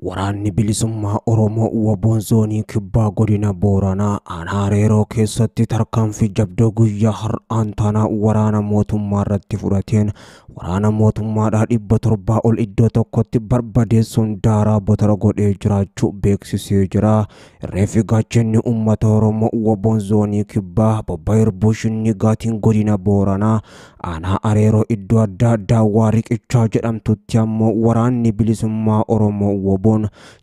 Waraanni bilisummaa Oromoo WBOn zoonii kibbaa godina Booranaa aanaa Areeroo keessatti tarkaanfii jabduu guyyaa har'aan tana waraana mootummaa irratti fudhateen waraana mootummaadhaa 700 ol iddoo tokkotti barbadeessuun daaraa botara godhee jiraachuu beeksisee jira. Reeffi gaachanni uummata Oromoo WBOn zoonii kibbaa Bobba Irbushinni gaatiin godina Booranaa aanaa Areeroo iddoo addaa Daawwaa Riqichaa jedhamtutti ammoo waraanni bilisummaa Oromoo WBOn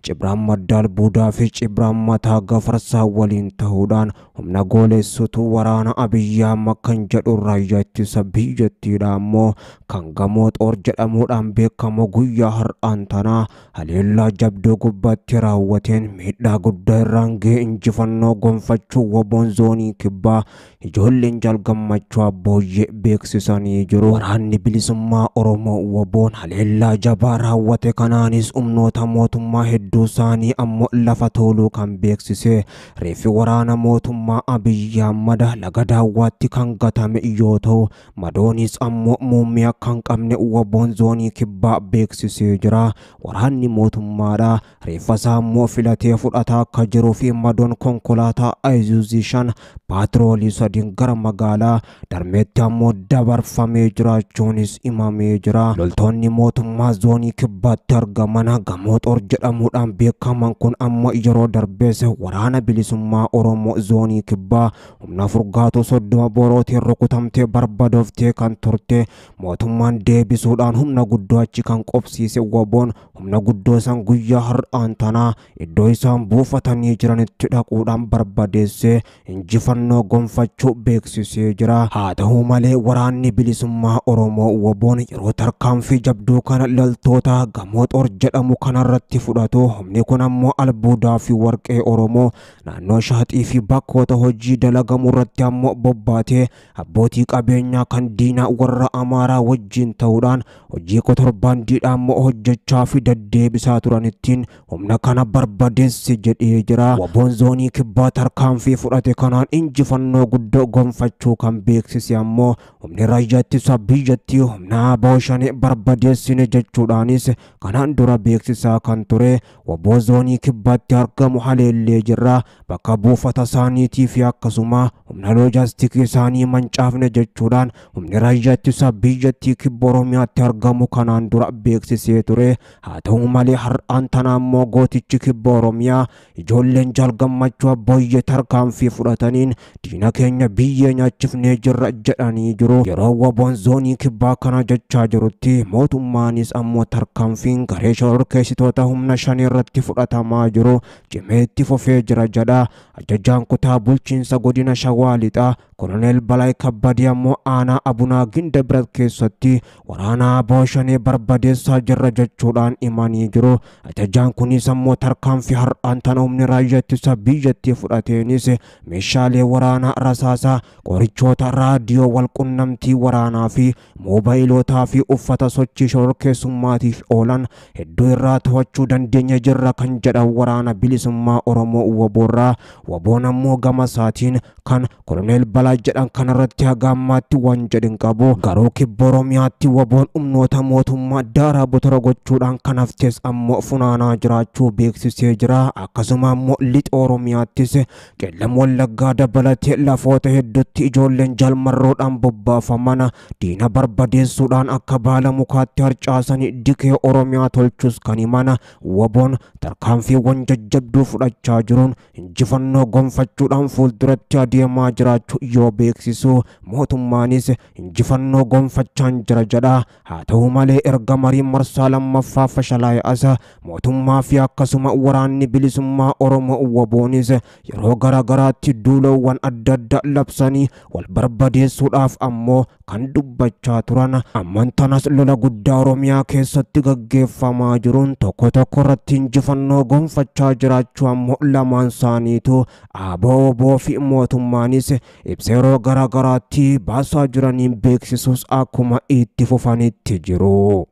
Cibraan Maddaal Buudaa fi Cibraan Mataa Gafarsaa waliin ta'uudhaan humna gooleessitu waraana Abiyyi Ahmad kan jedhu raayyaa ittisa biyyattiidha ammoo kan gamoo xoor jedhamuudhaan beekamu guyyaa har'aan tanaa haleellaa jabduu gubbaatti raawwateen miidhaa guddaa irraan ga'e injifannoo gonfachuu WBOn zoonii kibbaa ijoolleen jaal gammachuu abbooyyee beeksisanii jiru. Waraanni bilisummaa Oromoo WBOn haleellaa jabaa raawwate kanaanis humnoota mootummaa hedduu isaanii ammoo lafa tooluu kan beeksise reeffi waraana mootummaa Abiyyi Ahmad laga daawwaatti kan gatame yoo ta'u madoonis ammoo muummee akka hin qabne WBOn zoonii kibbaa beeksisee jira. Waraanni mootummaadha reeffa isaa ammoo filatee fudhataa akka jiruu fi madoon konkolaataa Ayzuuzii 5 paatroolii 3 gara magaalaa Darmeetti ammoo dabarfamee jiraachuunis himamee jira. Loltoonni mootummaa zoonii kibbaatti argaman gamoo xoor jedhamuudhaan beekaman kun ammoo yeroo darbees waraana bilisummaa Oromoo zoonii kibbaa humna furgaatoo 30 borootiin rukutamtee barbadooftee kan turte mootummaan deebisuudhaan humna guddoo achi kan qobsiise WBOn humna guddoo san guyyaa har'aan tanaa iddoo isaan buufatanii jiranitti dhaquudhaan barbadeessee injifannoo gonfachuu beeksisee jira. Haa ta'u malee waraanni bilisummaa Oromoo WBOn yeroo tarkaanfii jabduu kana loltoota gamoo xoor jedhamu kanarratti fudhatu humni kun ammoo albuudaa fi warqee Oromoo naannoo shaaxii fi bakkoota hojii dalagamu irratti ammoo bobbaatee abbootii qabeenyaa kan diinaa warra Amaaraa wajjin ta'uudhaan hojii kotorbaandiidhaan ammoo hojjechaa fi deddeebisaa turanittiin humna kana barbadeesse jedhee jira. WBOn zoonii kibbaa tarkaanfii fudhate kanaan injifannoo guddoo gonfachuu kan beeksise ammoo humni raayyaa ittisa biyyattii humna ABO shanee barbadeessine jechuudhaanis kanaan dura beeksisaa kan ture WBO zoonii kibbaatti argamu haleellee jirra bakka buufata isaaniitii fi akkasuma humna loojaastikii isaanii mancaafne jechuudhaan humni raayyaa ittisa biyyattii kibba Oromiyaatti argamu kanaan dura beeksisee ture. Haa ta'u malee har'aan tana ammoo gootichi kibba Oromiyaa ijoolleen jaal gammachuu abbooyyee tarkaanfii fudhataniin diina keenya biyyee nyaachifnee jirra jedhanii jiru. Yeroo WBOn zoonii kibbaa kana jechaa jirutti mootummaanis ammoo tarkaanfiin garee shororkeessitoota humna shanii irratti fudhatamaa jiru cimee itti fufee jira jedha. Ajajaan kutaa bulchiinsa godina Shawaa Lixaa Koloneel Balaay Kabbadee ammoo aanaa Abunaa Ginda Birat keessatti waraana ABO shanee barbadeessaa jirra jechuudhaan himanii jiru. Ajajaan kunis ammoo tarkaanfii har'aan tana humni raayyaa ittisa biyyattii fudhateenis meeshaalee waraanaa rasaasaa qorichoota raadiyoo walqunnamtii waraanaa fi moobaayilootaa fi uffata sochii shororkeessummaatiif oolan hedduu irraa to'achuu dandeenya jirra kan jedhan waraana bilisummaa Oromoo WBOrraa. WBOn ammoo gama isaatiin kan Koloneel Balaay jedhan kanarratti haga ammaatti waan jedhin qabu. Garuu kibba Oromiyaatti WBOn humnoota mootummaa daaraa botora gochuudhaan kan haftes ammoo funaanaa jiraachuu beeksisee jira. Akkasuma ammoo lixa Oromiyaattis qeellam Wallaggaa dabalatee lafoota hedduutti ijoolleen jalmarroodhaan bobbaafaman diina barbadeessuudhaan akka baala mukaatti harcaasanii dikee Oromiyaa tolchus kan himan WBOn tarkaanfiiwwan jajjabduu fudhachaa jiruun injifannoo gonfachuudhaan fuulduratti adeemaa jiraachuu yoo beeksisu mootummaanis injifannoo gonfachaan jira jedha. Haa ta'u malee erga marii marsaa lammaffaa fashalaa'e asa mootummaa fi akkasuma waraanni bilisummaa Oromoo WBOnis yeroo garaagaraatti duulawwan adda addaa labsanii wal barbadeessuudhaaf ammoo kan dubbachaa turan. Amman tanas lola guddaa Oromiyaa keessatti gaggeeffamaa jiruun tokko tokko irratti injifannoo gonfachaa jiraachuu ammoo lamaan isaaniitu ABO WBO fi mootummaanis ibsa yeroo garaagaraatti baasaa jiraniin beeksisuus akkuma itti fufanitti jiru.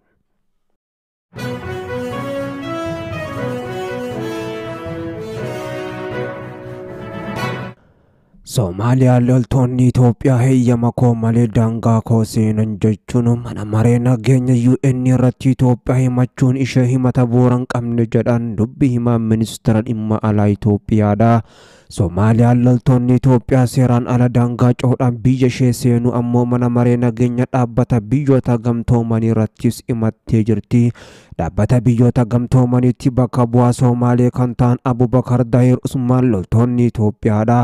Soomaaliyaan loltoonni Itoophiyaa heeyyama koo malee daangaa koo seenan jechuun mana maree nageenya UN irratti Itoophiyaa himachuun ishee himata bu'uura hin qabne jedhan dubbi himaan ministeera dhimma alaa Itoophiyaadha. Soomaaliyaan loltoonni Itoophiyaa seeraan ala daangaa ce'uudhaan biyya ishee seenuu ammoo mana maree nageenya dhaabbata biyyoota gamtoomanii irrattis himattee jirti. Dhaabbata biyyoota gamtoomaniitti bakka bu'aa Soomaalee kan ta'an Abubakar Daahir Usmaan loltoonni Itoophiyaadha.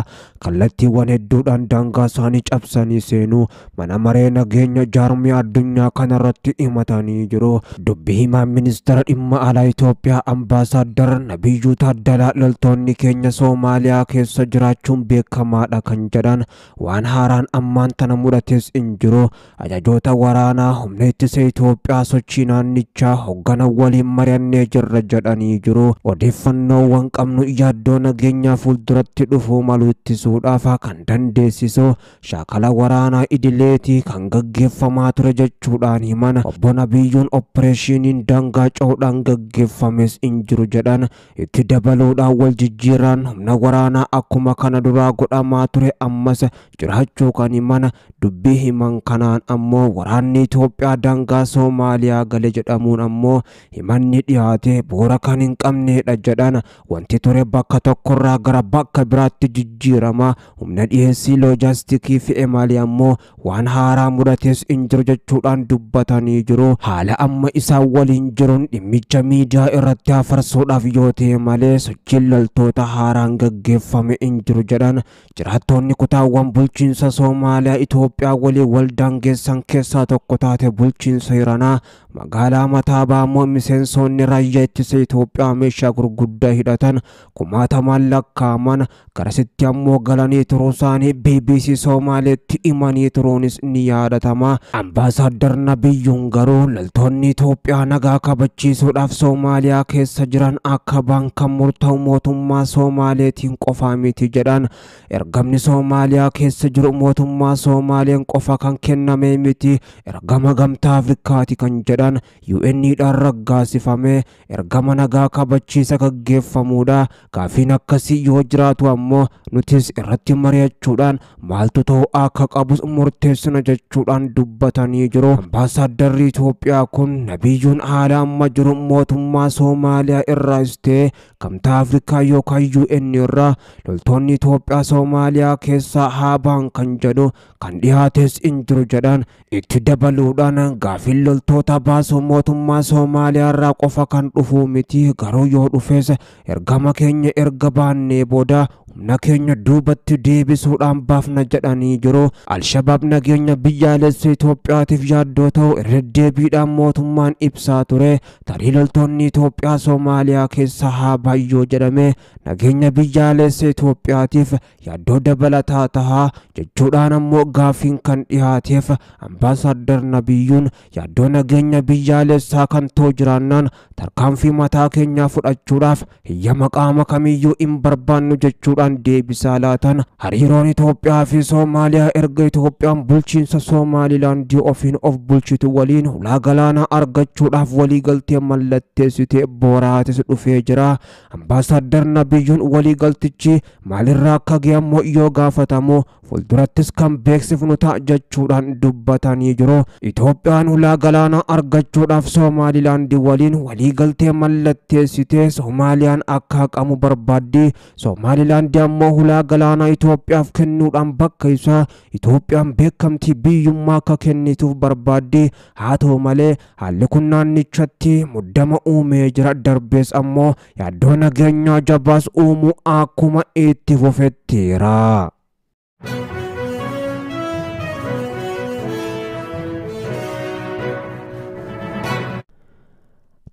Kallattiiwwan hedduudhaan daangaa isaanii cabsanii seenuu mana maree nageenya jaarmiyaa addunyaa kanarratti himatanii jiru. Dubbi himaan ministeera dhimma alaa Itoophiyaa Ambaasaaddar Nabiyyuu Taaddalaa loltoonni keenya Soomaaliyaa keessa jiraachuun beekamaadha kan jedhan waan haaraan ammaan tana mudates hin jiru. Ajajoota waraanaa humna ittisa Itoophiyaa sochii naannichaa hoggana waliin mari'annee jirra jedhanii jiru. Odeeffannoowwan qabnu yaaddoo nageenyaa fuulduratti dhufuu malu ittisuudhaaf kan dandeessisu shaakala waraanaa idileetii kan gaggeeffamaa ture jechuudhaan himan. Obbo Nabiyyuun opereeshiniin daangaa ce'uudhaan gaggeeffames hin jiru jedhan. Itti dabaluudhaan wal jijjiiraan humna waraanaa akkuma kana duraa godhamaa ture ammas jiraachuu kan himan. Dubbii himan kanaan ammoo waraanni Itoophiyaa daangaa Soomaaliyaa gale jedhamuun ammoo himanni dhiyaate bu'uura kan hin qabnedha jedhan. Wanti ture bakka tokkorraa gara bakka biraatti jijjiirama. Humna dhiyeessii loojaastikii fe'e malee ammoo waan haaraa mudates hin jiru jechuudhaan dubbatanii jiru. Haala amma isaan waliin jiruun dhimmicha miidiyaa irratti hafarsuudhaaf yoo ta'e malee sochiin loltoota haaraan gaggeeffame hin jiru jedhan. Jiraattoonni kutaawwan bulchiinsa Soomaaliyaa Itoophiyaa waliin wal daangeessan keessaa tokko taate bulchiinsa Iranaa magaalaa Mataabaa ammoo miseensonni raayyaa ittisa Itoophiyaa meeshaa gurguddaa hidhatan kumaatamaan lakkaa'aman garasitti ammoo galanii turuu isaanii BBC Soomaaleetti himanii turuunis ni yaadatama. Ambaasaaddar Nabiyyuun garuu loltoonni Itoophiyaa nagaa kabachiisuudhaaf Soomaaliyaa keessa jiran akka ba'an kan murtaa'u mootummaa Soomaaleetiin qofaa miti jedhan. Ergamni Soomaaliyaa keessa jiru mootummaa Soomaaleen qofa kan kenname miti, ergama gamtaa Afrikaati kan jedhan UN'dhaan raggaasifame ergama nagaa kabachiisa gaggeeffamuudha. Gaafiin akkasii yoo jiraatu ammoo nutis irratti mari'achuudhaan maaltu ta'uu akka qabus murteessina jechuudhaan dubbatanii jiru. Ambaasaadarri Itoophiyaa kun Nabiyyuun haala amma jiru mootummaa Soomaaliyaa irraas ta'e gamtaa Afrikaa yookaan UN irraa loltoonni Itoophiyaa Soomaaliyaa keessaa haa ba'an kan jedhu kan dhiyaates hin jiru jedhan. Itti dabaluudhaan gaafiin loltoota baasuu mootummaa Soomaaliyaa irraa qofa kan dhufu miti, garuu yoo dhufes ergama keenya erga baannee booda humna keenya duubatti deebisuudhaan baafna jedhanii jiru. Alshabaab nageenya biyyaalessa Itoophiyaatiif yaaddoo ta'u irra deebiidhaan mootummaan ibsaa ture. Tarii loltoonni Itoophiyaa Soomaaliyaa keessa haa baay'oo jedhame nageenya biyyaalessa Itoophiyaatiif yaaddoo dabalataa tahaa jechuudhaan ammoo gaafiin kan dhiyaateef Ambaasaaddar Nabiyyuun yaaddoo nageenya biyyaalessaa kan ta'u jiraannaan tarkaanfii mataa keenyaa fudhachuudhaaf hiyyama qaama kamiyyuu hin barbaannu jechuudhaan deebisaa laatan. Hariiroon Itoophiyaa fi Soomaaliyaa erga Itoophiyaan bulchiinsa Somaalilaandii ofiin of bulchitu waliin hulaa galaanaa argachuudhaaf waliigaltee mallatteessitee booraatis dhufee jira. Ambaasaaddar Nabiyyuun waliigaltichi maalirraa akka ga'e ammoo yoo gaafatamu fuuldurattis kan beeksifnu ta'a jechuudhaan dubbatanii jiru. Itoophiyaan hulaa galaanaa argachuudhaaf Somaalilaandii waliin waliigaltee mallatteessitee Soomaaliyaan akka haqamu barbaaddi. Somaalilaandii ammoo hulaa galaanaa Itoophiyaaf kennuudhaan bakka isaa Itoophiyaan beekamtii biyyummaa akka kennituuf barbaaddi. Haa ta'u malee haalli kun naannichatti muddama uumee jira. Darbees ammoo yaaddoo nageenyaa jabaas uumuu akkuma itti fufetteera.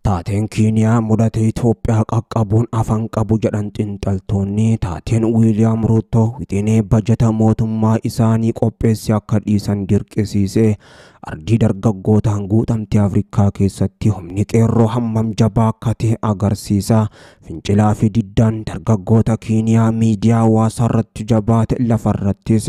Taateen Keeniyaa mudate Itoophiyaa qaqqabuun afaan qabu jedhan xiinxaltoonni. Taateen Wiiliyaam Ruuto wixinee bajata mootummaa isaanii qopheesse akka dhiisan dirqisiise. Ardii dargaggootaan guutamte Afrikaa keessatti humni qeerroo hammam jabaa akka ta'e agarsiisa. Fincilaa fi diddaan dargaggoota Keeniyaa miidiyaa hawaasaa irratti jabaate lafarrattis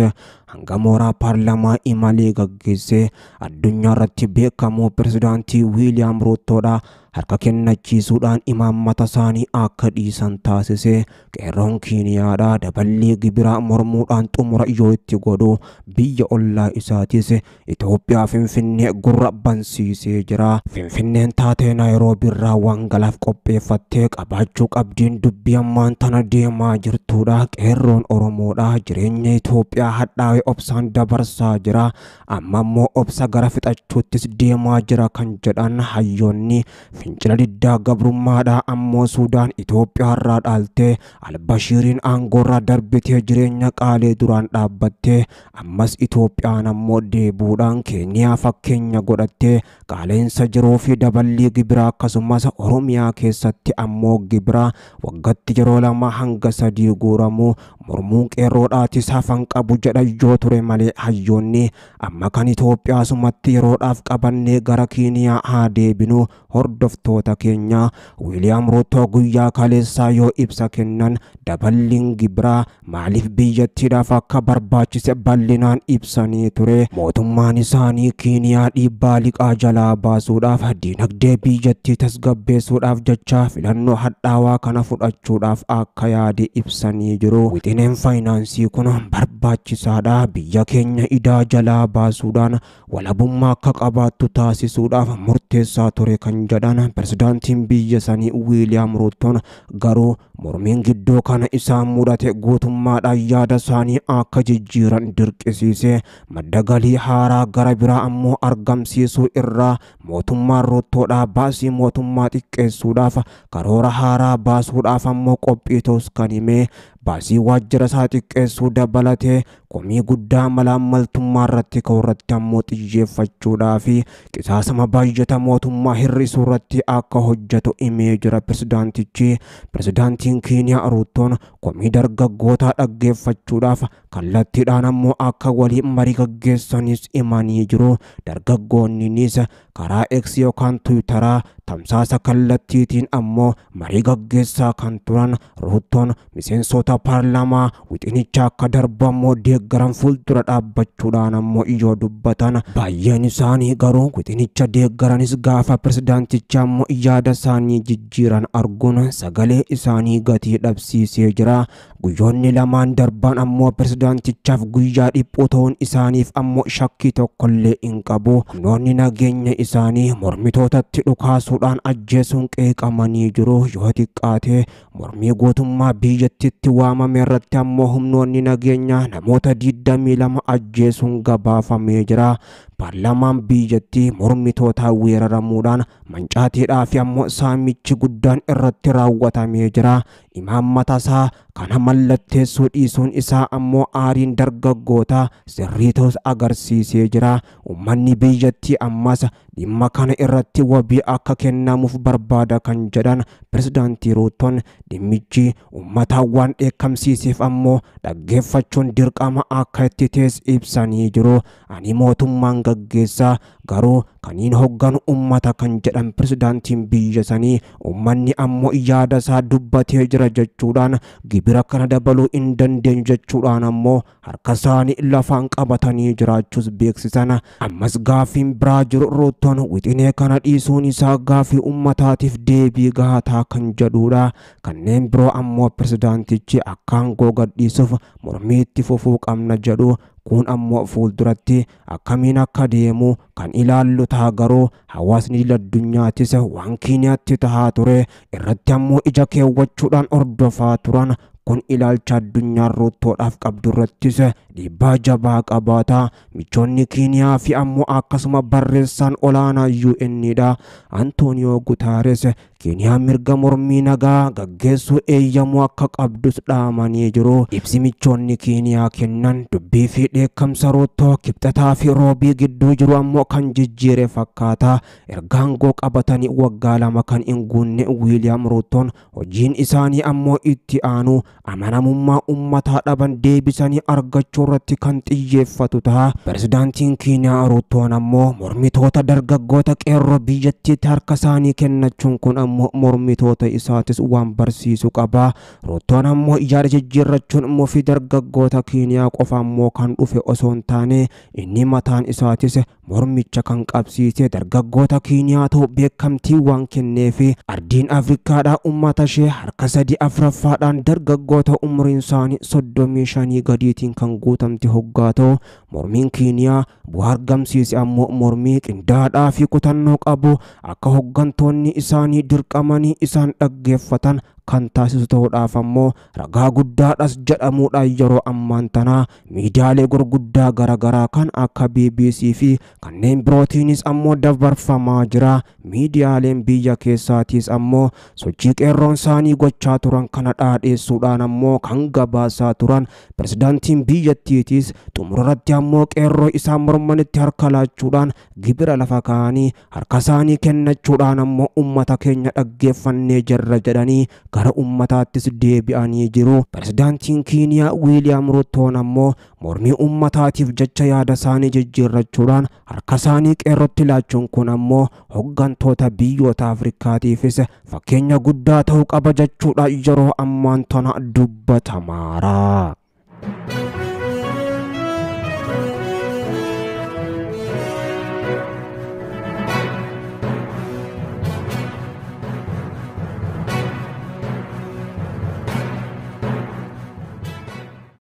hanga mooraa paarlaamaa imalee gaggeesse addunyaa irratti beekamoo pirezidaantii Wiiliyaam Ruuttoodha harka kennachiisuudhaan imaammata isaanii akka dhiisan taasise. Qeerroon Keeniyaadha daballii gibiraa mormuudhaan xumura yoo itti godhu biyya ollaa isaatis Itoophiyaa Finfinnee gurra bansiisee jira. Finfinneen taatee Naayiroobii irraa waan galaaf qopheeffattee qabaachuu qabdiin dubbii ammaan tana deemaa jirtudha. Qeerroon Oromoodha jireenya Itoophiyaa hadhaa'ee obsaan dabarsaa jira. Amma immoo obsa gara fixachuuttis deemaa jira kan jedhan hayyoonni fincila diddaa gabrummaadha ammoo Suudaan Itoophiyaa irraa dhaaltee Albashiiriin aangoorraa darbitee jireenya qaalee duraan dhaabbattee ammas Itoophiyaan ammoo deebuudhaan Keeniyaa fakkeenya godhattee qaaleensa jiruu fi daballii gibiraa akkasumas Oromiyaa keessatti ammoo gibiraa waggaatti yeroo 2 hanga 3 guuramu mormuun qeerroodhaatis hafan qabu jedha yoo ture malee hayyoonni amma kan Itoophiyaa sumatti yeroodhaaf qabannee gara Keeniyaa haa deebinu. Hordoftoota keenya Wiiliyaam Ruutoo guyyaa kaleessaa yoo ibsa kennan daballiin gibiraa maaliif biyyattiidhaaf akka barbaachise bal'inaan ibsanii ture. Mootummaan isaanii Keeniyaa dhiibbaa liqaa jalaa baasuudhaaf diinagdee biyyattii tasgabbeessuudhaaf jecha filannoo hadhaawaa kana fudhachuudhaaf akka yaade ibsanii jiru. Wixineen faayinaansii kun barbaachisaadha. Biyya keenya idaa jalaa baasuudhaan walabummaa akka qabaattu taasisuudhaaf murteessaa ture kan jedhan pirezidaantiin biyya sanii Wiiliyaam Ruutoon garuu mormiin gidduu kana isaan mudate guutummaadhaan yaada isaanii akka jijjiiran dirqisiise. Madda galii haaraa gara biraa ammoo argamsiisuu irraa mootummaan Ruutoodhaa baasii mootummaa xiqqeessuudhaaf karoora haaraa baasuudhaaf ammoo qophii ta'us kan hime baasii waajjira isaa xiqqeessuu dabalatee komii guddaa malaammaltummaa irratti ka'u irratti ammoo xiyyeeffachuudhaa fi qisaasama baajata mootummaa hir'isuu irratti akka hojjetu himee jira pirezidaantichi. Pirezidaantiin Keeniyaa Ruutoon komii dargaggootaa dhaggeeffachuudhaaf kallattiidhaan ammoo akka waliin marii gaggeessanis himanii jiru. Dargaggoonnis karaa X yookaan Tiwiitaraa tamsaasa kallattiitiin ammoo marii gaggeessaa kan turan Ruutoon miseensota paarlaamaa wixinicha akka darbu ammoo deeggaran fuuldura dhaabbachuudhaan ammoo yoo dubbatan baay'een isaanii garuu wixinicha deeggaranis gaafa pirezidaanticha ammoo yaada isaanii jijjiiran arguun sagalee isaanii gatii dhabsiisee jira. Guyyoonni lamaan darban ammoo pirezidaantichaaf guyyaa dhiphoo ta'uun isaaniif ammoo shakkii tokkollee hin qabu. Humnoonni nageenya isaanii mormitootatti dhukaasuudhaan ajjeesuun qeeqamanii jiru. Yoo xiqqaate mormii guutummaa biyyattiitti waamame irratti ammoo humnoonni nageenyaa namoota 22 ajjeesuun gabaafamee jira. Paarlaamaan biyyattii mormitootaan weeraramuudhaan mancaatiidhaa fi ammoo saamichi guddaan irratti raawwatamee jira. Imaammata isaa kana mallatteessuu dhiisuun isaa ammoo aariin dargaggootaa sirrii ta'us agarsiisee jira. Uummanni biyyattii ammas dhimma kana irratti wabii akka kennamuuf barbaada kan jedhan pirezidaantii Ruutoon dhimmichi uummataan waan dheekkamsiiseef ammoo dhaggeeffachuun dirqama akka itti ta'es ibsanii jiru. Ani mootummaan gaggeessaa garuu kaniin hogganu uummata kan jedhan pirezidaantiin biyya sanii uummanni ammoo yaada isaa dubbatee jira jechuudhaan gibira kana dabaluu hin dandeenyu jechuudhaan ammoo harka isaanii lafaan qabatanii jiraachuus beeksisan. Ammas gaaffiin biraa jiru Ruutoon wixinee kana dhiisuun isaa gaaffii uummataatiif deebii gahaa kan jedhudha. Kanneen biroo ammoo pirezidaantichi akka aangoo gadhiisuuf mormii itti fufuu qabna jedhu. Kun ammoo fuulduratti akkamiin akka deemu kan ilaallu ta'a garuu hawaasni addunyaatis waan Keeniyaatti tahaa ture irratti ammoo ija keewwachuudhaan hordofaa turan. Kun ilaalcha addunyaan Ruutoodhaaf qabdu irrattis dhiibbaa jabaa qabaata. Michoonni Keeniyaa fi ammoo akkasuma barreessaan olaanaa UN dha Antooniyoo Gutaares Keeniyaa mirga mormii nagaa gaggeessuu eeyyamuu akka qabdus dhaamanii jiru. Ibsi michoonni Keeniyaa kennan dubbii fi dheekkamsa Ruutoo kibxataa fi roobii gidduu jiru ammoo kan jijjiire fakkaata. Erga aangoo qabatanii waggaa 2 kan hin guunne Wiiliyaam Ruutoon hojiin isaanii ammoo itti aanu amanamummaa uummataa dhaban deebisanii argachuu taasisuu irratti kan xiyyeeffatu ta'a. Pirezidaantiin Keeniyaa Ruutoon ammoo mormitoota dargaggoota qeerroo biyyattiitti harka isaanii kennachuun kun ammoo mormitoota isaatis waan barsiisu qaba. Ruutoon ammoo yaada jijjiirrachuun mufii dargaggoota Keeniyaa qofa ammoo kan dhufe osoo hin taane, inni mataan isaatis mormicha kan qabsiise dargaggoota Keeniyaa ta'u beekamtii waan kenneefi, ardiin Afrikaadhaa uummata ishee harka 3/4dhaan dargaggoota umriin isaanii 35 gadiitiin kan guutamte hoggaa ta'u, mormiin Keeniyaa bu'aa argamsiise ammoo mormii qindaadhaa fi kutannoo qabu akka hoggantoonni isaanii dirqamanii isaan dhaggeeffatan kan taasisu ta'uudhaaf ammoo ragaa guddaadhas jedhamuudhaan yeroo ammaan tanaa miidiyaalee gurguddaa garaagaraa kan akka BBC fi kanneen birootiinis ammoo dabarfamaa jira. Miidiyaaleen biyya keessaatiis ammoo sochii qeerroon isaanii gochaa turan kana dhaadheessuudhaan ammoo kan gabaasaa turan. Pirezidaantiin biyyattiitis xumurarratti ammoo qeerroo isaan mormanitti harka laachuudhaan, gibira lafa kaa'anii harka isaanii kennachuudhaan ammoo uummata keenya dhaggeeffannee jirra jedhanii gara uummataattis deebi'anii jiru. Pirezidaantiin Keeniyaa Wiiliyaam Ruutoon ammoo mormii uummataatiif jecha yaada isaanii jijjiirrachuudhaan harka isaanii qeerrotti laachuun kun ammoo hoggantoota biyyoota Afrikaatiifis fakkeenya guddaa ta'uu qaba jechuudha yeroo ammaan tana dubbatamaara.